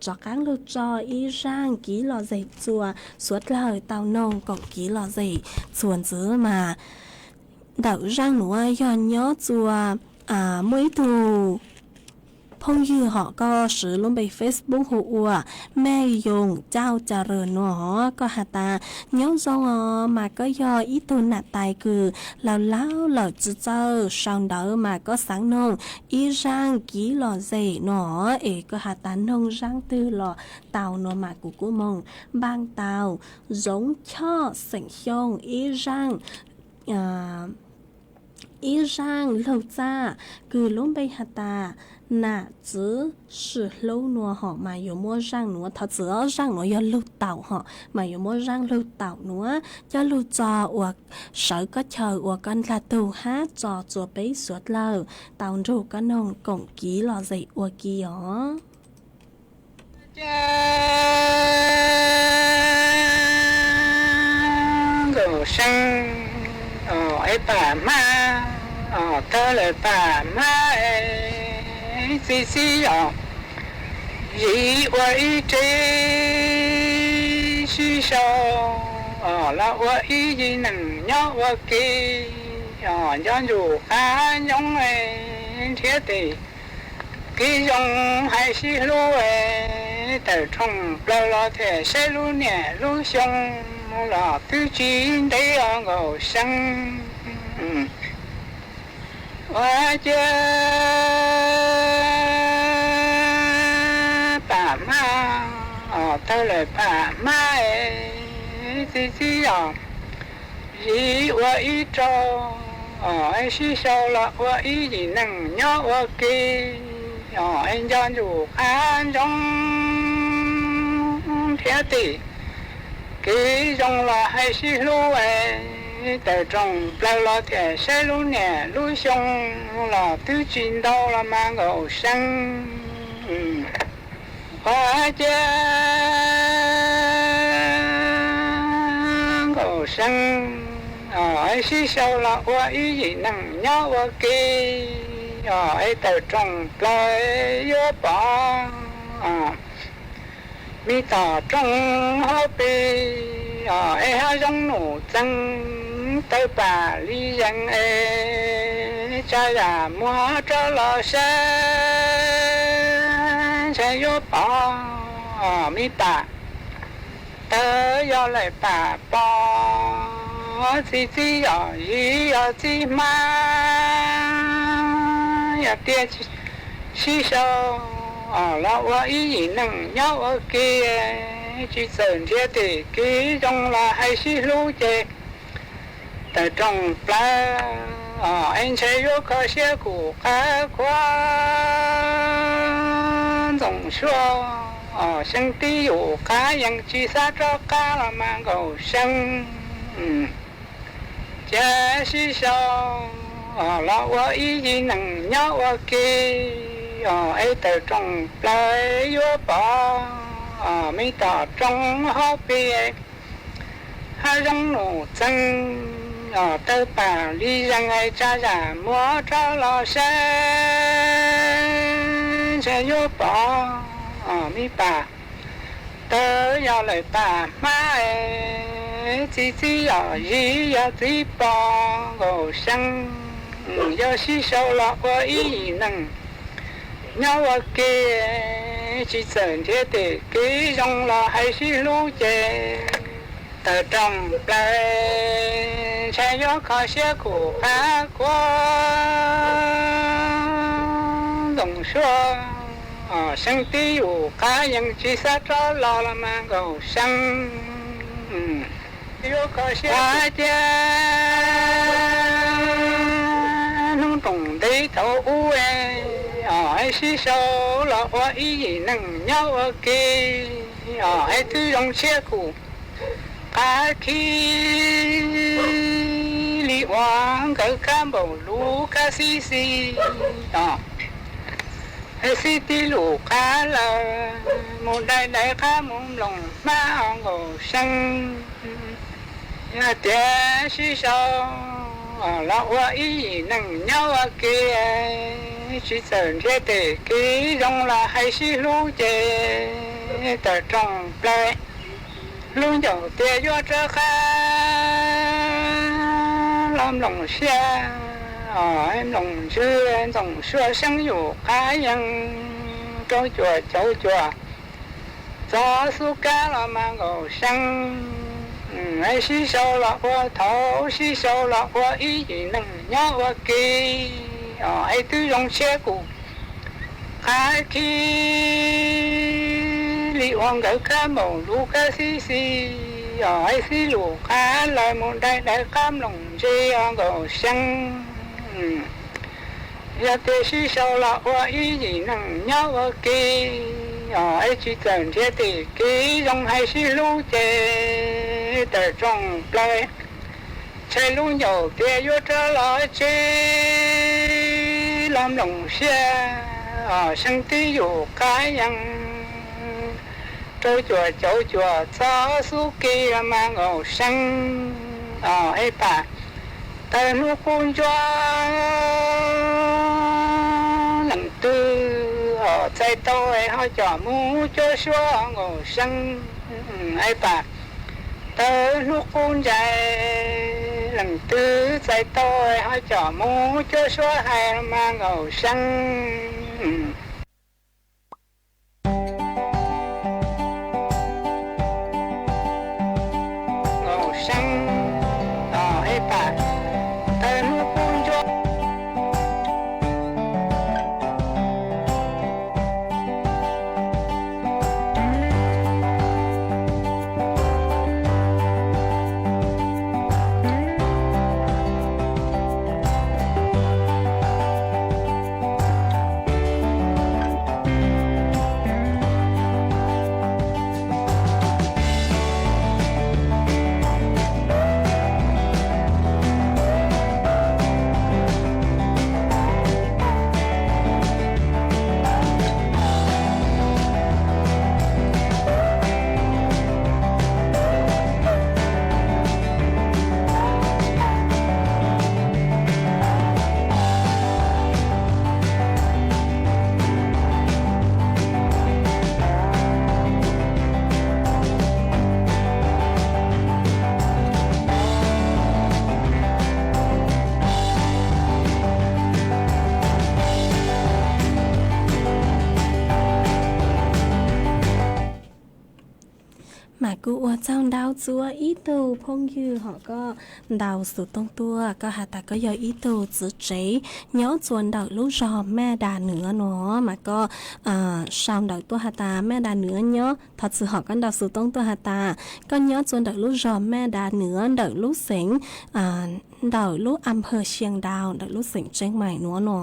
rov qaab lug tso ib zaaj kiv lom zem txua suav dlawg tau noog koom kiv lom zem txua ntxiv mas ntawm zaaj nuav yog nyob txua muaj ib tug phooj ywg hom koj siv lub npe Facebook hu ua Mej Yoos Cauj Ca Ras nuav hov koj has tas nyob zoo os mas koj yog ib tug nam tais kws laug laug lawm tsi txawj sau ntawv mas koj xaav noog ib zaaj kiv lom zem nuav es koj has tas noog zaaj twg los tau nuav mas kuv kuj moog npaaj tau Zoov Choj xeem Xyooj ib zaaj ib zaaj lug txaj kws lub npe has tas nam txwv sim hlub nuav hom mas yuav muab zaaj nuav thov txwv ob zaaj nuav yog lug taum hom mas yuav muab zaaj lug taum nuav coj lug tso ua sawv koj chaw ua koj ndlag tug hab tso txua peb suav dlawg tau nrug koj noog koom kiv lom zem ua ke os. Nkaus Seeb, es pam hmab, tawg lawm pam hmab es txiv txiv yos, yim ua ib tsev sib sau, los ua ib yim neeg nyob ua ke, nco ntsuj qab ntsoov nrhiav tes kev zoo hais sib hlub, tawm rooj plaws los thiaj saib lub niaj lub xyoo los twb tsis ntev os Nkaus Seeb. Ua ciav pam hmab, tawg lawm pam hmab es txiv txiv yos, yim ua ib rau, sib sau los ua ib yim neeg nyob ua ke, nco ntsuj qab ntsoov nrhiav tes kev zoo los hais sib hlub, tawm rooj plaws los thiaj saib lub niaj lub xyoo los twb tsis ntau los mas Nkaus Seeb. Ua ciav Nkaus Seeb, sib sau los ua ib yim neeg nyob ua ke, es tawm rooj plaws yuav pom me tom roob hauv pes, es hav zoov num txeeg, tawg pam li zees es tsa yam muag rov los saib, ntshai yuav pom me pam tawg yos lawm pam pos, txiv txiv yos yim yos txiv hmab, yog tias sib sau los ua ib yim neeg nyob ua ke, tsis txawm nrhiav tes kev zoo los hais sib hlub ces tawm rooj plaws es ntshai yuav kho siab kuv qab khuav ntxoov suab, seeb tib yus qab yeej tsis xav rov qab los mas Nkaus Seeb. Cia sib sau los ua ib yim neeg nyob ua ke, es tawm rooj plaws yuav pom me tom roob hauv pes, hav zoov num txeeg, tawg pam li zees es tsa yam muag rov los saib, ntshai yuav pom me pam tawg yos lawm pam hmab es txiv txiv yos yim yos txiv pos Nkaus Seeb. Yog sib sau los ua ib yim neeg nyob ua ke, tsis txawm nrhiav tes kev zoo los hais sib hlub ces tawm rooj plaws ntshai yuav kho siab kuv qab khuav ntxoov suab, seeb tib yus qab yeej tsis xav rov los los mas Nkaus Seeb. Yuav kho siab ua ciav hnub roos ntev thaum ub es sib sau los ua ib yim neeg nyob ua ke, es twb zoo siab kuv qab khib li uas nkawd kab npaum lub kab xib xis, es xib tib lus qab lawm mus dai dai qab mus mloog hmab os Nkaus Seeb. Yog tias sib sau los ua ib yim neeg nyob ua ke, tsis txawm nrhiav tes kev zoo los hais sib hlub ces tawm rooj plaws lub ncaus tias yuav rov qab los mloog siab, mloog ntsws ntxoov suab seeb yus qab yeej rau cuam caum cuam txog xub kab los mas Nkaus Seeb. Sib sau los ua thaum sib sau los ua ib yim neeg nyob ua ke, es twb zoo siab kuv qab khib li uas nkawd kab npaum lub kab xib xis, es xib lus qab lawm mus dai dai qab mloog ntse os Nkaus Seeb. Yog tias sib sau los ua ib yim neeg nyob ua ke, es tsis txawm nrhiav tes kev zoo hais sib hlub ces tawm rooj plaws ntshai lub ncaus tias yuav rov los tsev los mloog siab, seeb tib yus qab yeej rau cuam caum cuam txog xub ke los mas Nkaus Seeb. Eb pam, tawg hnub qub ntsuab leej twg, txais tau es ho coj mus cuab suab nkaus seeb. Eb pam, tawg hnub qub ntsais leej twg, txais tau es ho coj mus cuab suab hais mas nkaus seeb. Mas kuj ua tsaug ntau txhua ib tug phooj ywg hom koj ntaus xov tooj tuaj, koj has tas koj yog ib tug txiv tsev nyob txua ntawm lub zog Maj Das Nuav no, mas koj sau ntawv tuaj has tas Maj Das Nuav nyob, thov txim hom koj ntaus xov tooj tuaj has tas koj nyob txua ntawm lub zog Maj Das Nuav ntawm lub xeev ntawm lub a phawj Xia Daus ntawm lub xeem Tseeb Maim nuav no,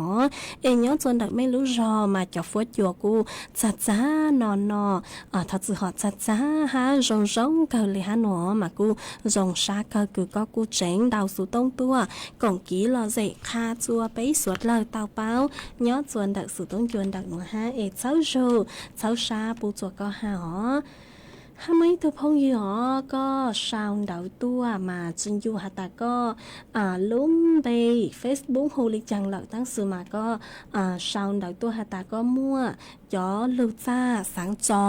es nyob txua ntawm mej lub zog mas cov fuab cua kuj txag txag no no, thov txim hom txag txag hab zoo zoo kawg le hab no, mas kuj zoo sab kawg kws koj kuj tseev ntaus xov tooj tuaj koom kiv los zem qha txua peb suav dlawg tau paub nyob txua ntawm xov tooj cua ntawm nuav hab es txhawb zug txhawb sab pub txua koj hab os. Hab muaj ib tug phooj ywg os, koj sau ntawv tuaj mas tsi ncu has tas koj lub npe Facebook hu le caag lawm, tab sis mas koj sau ntawv tuaj has tas koj muaj cov lug txaj xaav tso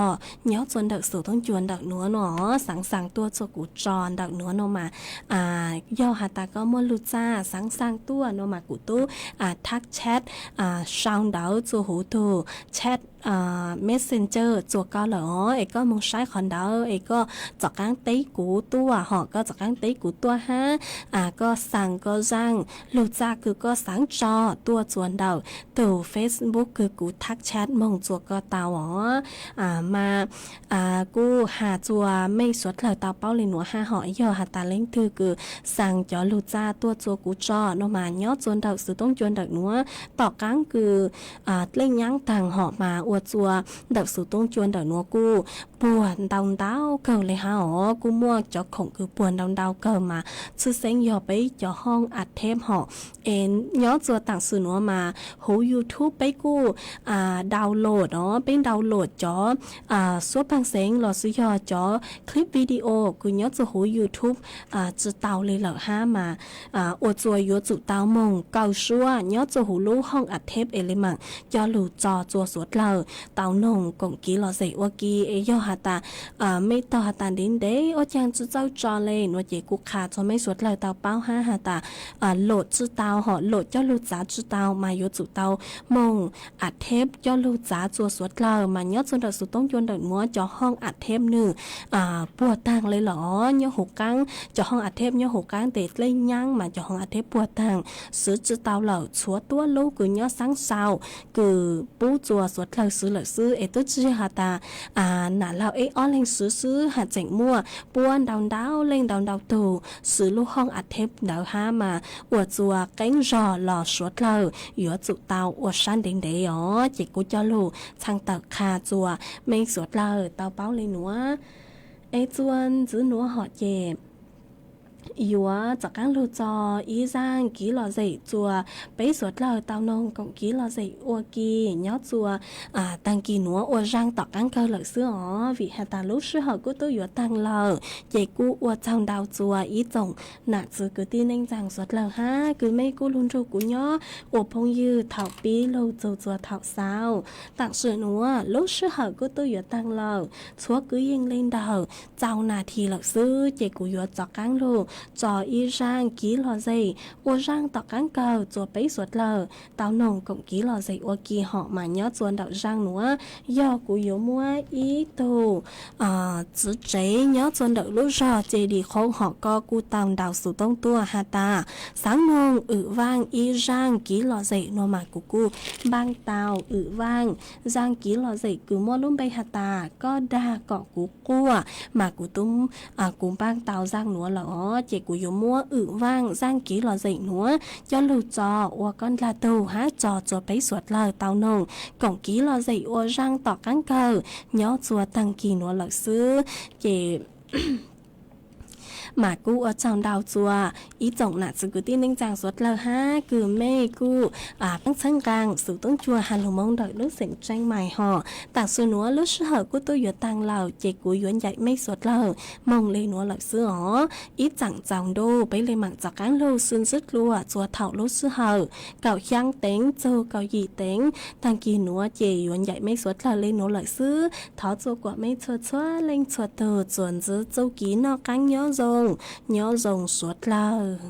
nyob txua ntawm xov tooj cua ntawm nuav no, xaav xaav tuaj txua kuv tso ntawm nuav no mas, yog has tas koj muaj lug txaj xaav xaav tuaj no mas kuv tub thab chat, sau ntawv txua huv tug chat Messenger txua koj lawm os, es koj moog saib qhov ntawd es koj tov qaab teb kuv tuaj hom, koj tov qaab teb kuv tuaj hab, koj xaav koj zaaj lug txaj kws koj xaav tso tuaj txua ntawm tug Facebook kws kuv thab chat moog txua koj tau os. Mas kuj has txua mej suav dlawg tau paub le nuav hab hom, yog has tas leej twg kws xaav cov lug txaj tuaj txua kuv tso no mas nyob txua ntawm xov tooj cua ntawm nuav, tom qaab kws dlej nyaab taag hom mas ua txua ntawm xov tooj cua ntawm nuav kuj puag ntau ntau kawg le hab os, kuj muaj cov khoom kws puag ntau ntau kawg mas tshwj xeeb yog peb cov hooj a theb hom. Es nyob txua taam sim nuav mas huv YouTube peb kuj download os, peb download cov suab paag xeev los sis yog cov clip video kws nyob txua huv YouTube tsi tau le lawm hab mas ua txua yuav tsum tau moog kaw suab nyob txua huv lub hooj a theb es le maam coj lug tso txua suav dlawg tau noog koom kiv los zem ua ke. Es yog has tas mej tog has tas ntev ntev ua caag tsi txawj tso le nuav ces kuv qha txua mej suav dlawg tau paub hab has tas load tsi tau hom, load coj lug txav tsi tau mas yuav tsum tau moog a theb coj lug txav txua suav dlawg mas nyob txua ntawm xov tooj cua ntawm nuav cov hooj a theb nwg puag taag le lawm os, nyob huv qaab, cov hooj a theb nyob huv qaab tes dlej nyaab mas cov hooj a theb puag taag, swv tsi tau lawm. Tshuav tuab lub kws nyob xaab xaus kws pub txua suav dlawg swv lawm xwb, es twb tsi yog has tas nam laug ib ob leeg swv xwb hab, tseem muaj puab ntau ntau leej ntau ntau tug swv lub hooj a theb ntawd hab mas ua txua qeeb zog los suav dlawg yuav tsum tau ua sab ntev ntev os. Ces kuv coj lug txhaj tawm qha txua mej suav dlawg tau paub le nuav. Es txua ntxiv nuav hom ces yuav txav qaab lug tso ib zaaj kiv lom zem txuas peb suav dlawg tau noog koom kiv lom zem ua ke nyob txuas taag kis nuav ua zaaj tom qaab kawg lawm xwb os. Vim has tas lub sij hawm kuj tub yuav taag lawm, ces kuj ua tsaug ntau txuas ib tsoom nam txwv kwv tij neej tsaa suav dlawg hab kws mej kuj lug nrug kuv nyob ua phooj ywg thaum pib lug txug txuas thaum xaus. Taam sim nuav lub sij hawm kuj tub yuav taag lawm, txhua kwv yeej le ntawm txaus nas this lawm xwb, ces kuv yuav txav qaab lug tso ib zaaj kiv lom zem ua zaaj tom qaab kawg txuas peb suav dlawg tau noog koom kiv lom zem ua ke hom mas nyob txuas ntawm zaaj nuav yog kuv yuav muab ib tug txwv tsev nyob txuas ntawm lub zog Ceg Dis Qhoob hom koj kuj tau ntaus xuv toob tuaj has tas xaav noog wm vaaj ib zaaj kiv lom zem nuav mas kuv kuj npaaj tau wm vaaj zaaj kiv lom zem kws muaj lub npe has tas koj dag kom kuv quaj mas kuv tub kuv npaaj tau zaaj nuav lawm os, ces kuv yuav muab wm vaaj zaaj kiv lom zem nuav coj lug tso ua koj ndlag tug hab tso txuas peb suav dlawg tau noog koom kiv lom zem ua zaaj tom qaab kawg nyob txuas taag kis nuav lawm xwb. Ces mas kuj ua tsaug ntau txuas ib tsoom nam txwv kwv tij neej tsaa suav dlawg hab kws mej kuj pab txhawb nqaa xuv toob cua has lug moo ntawm lub xeem Tseeb Mais hom. Taam sim nuav lub sij hawm kuj tub yuav taag lawm, ces kuv yuav ncaim mej suav dlawg moog le nuav lawm xwb os. Ib txaam txaus ntuj peb le maam txav qaab lug xwb ntsib dlua txuas thaum lub sij hawm kaum xyaa teev txug kaum yim teev taag kis nuav, ces yuav ncaim mej suav dlawg le nuav lawm xwb. Thov txua kuam mej txhua txhua leej txhua tug txuas ntsib txuj kev noj qaab nyob zoo, nyob zoo suav dlawg.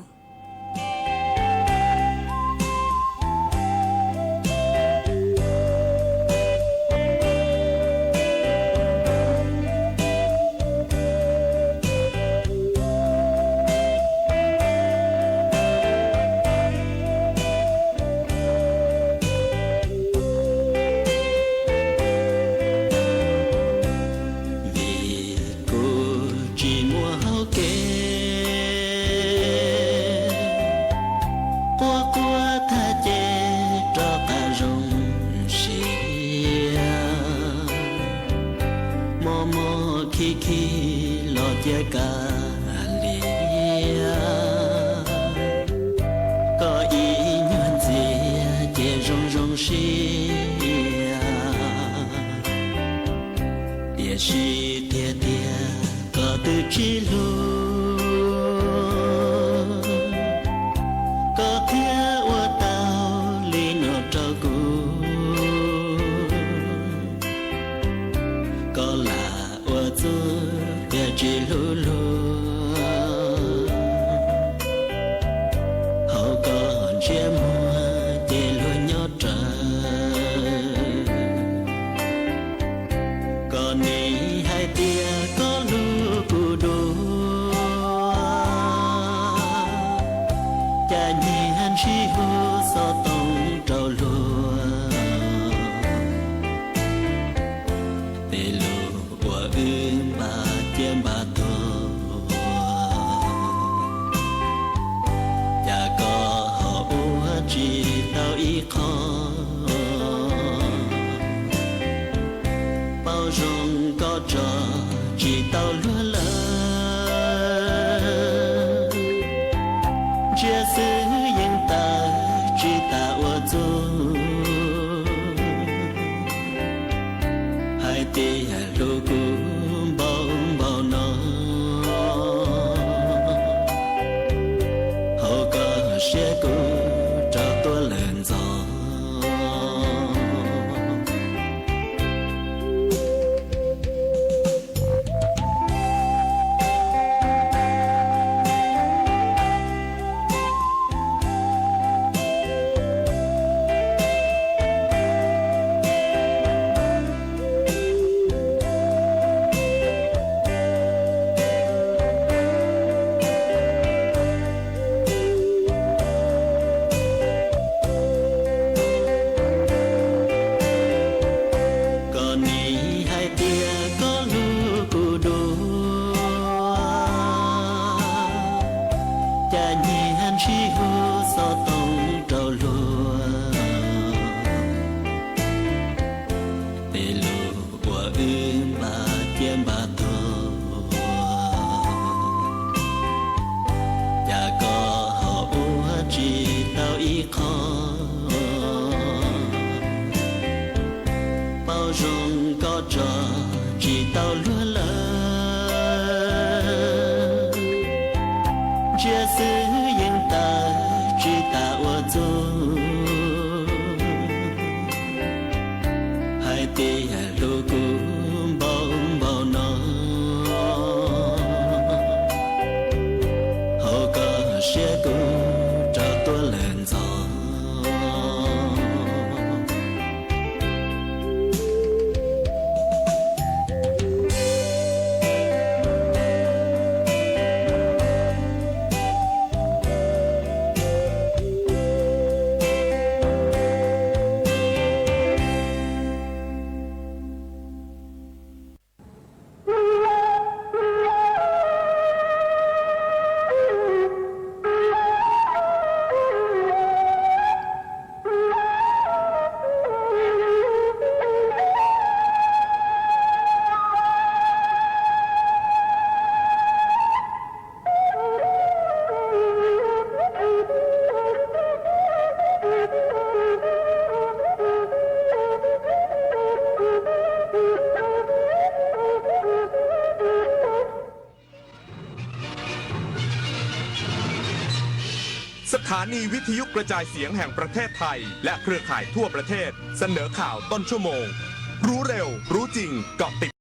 Vim kuv tsis muaj hauv kev, quaj quaj thaj ces rov qab zoo siab, mob mob khib khib los cia kav liam. Koj ib nyuag ntxiag ces zoo zoo siab, tiam sis tiag tiag koj twb tsis hlub. Koj thiaj ua tau li no rau kuv, koj lam ua txuj tias tsis hlub luag. Hauv koj ntsiab muag ces luag nyob rawv. Koj nim hais tias koj hlub kuv dua, cas nyiag ntshis hu xov tooj rau luag. Tej lus uas wb npaj ciaj npaj tuag, cas koj ho ua tsis tau ib qho. Paub zoo koj tso tsis tau luag lawm, ntsiab xwb yeej tawm tsis tas ua txuj. Hais tias hlub kuv npaum npaum no, hauv koj siab kuv rov tuaj lawm ntxov. Koj nim hais tias koj hlub kuv dua, cas nyiag ntshis hu xov tooj rau luag. Tej lus uas wb npaj ciaj npaj tuag, Tau luag lawm, ntsia xwb yeej tawm tsis tas ua txuj, hais tias hlub kuv npaum npaum no, hauv koj siab kuv rov tuaj lawm ntxov. Sthani Vithiyu Krajai Siav Heem Prathej Thai และเครือข่ายทั่วประเทศ เสนอข่าวต้นชั่วโมง รู้เร็ว รู้จริง เกาะติด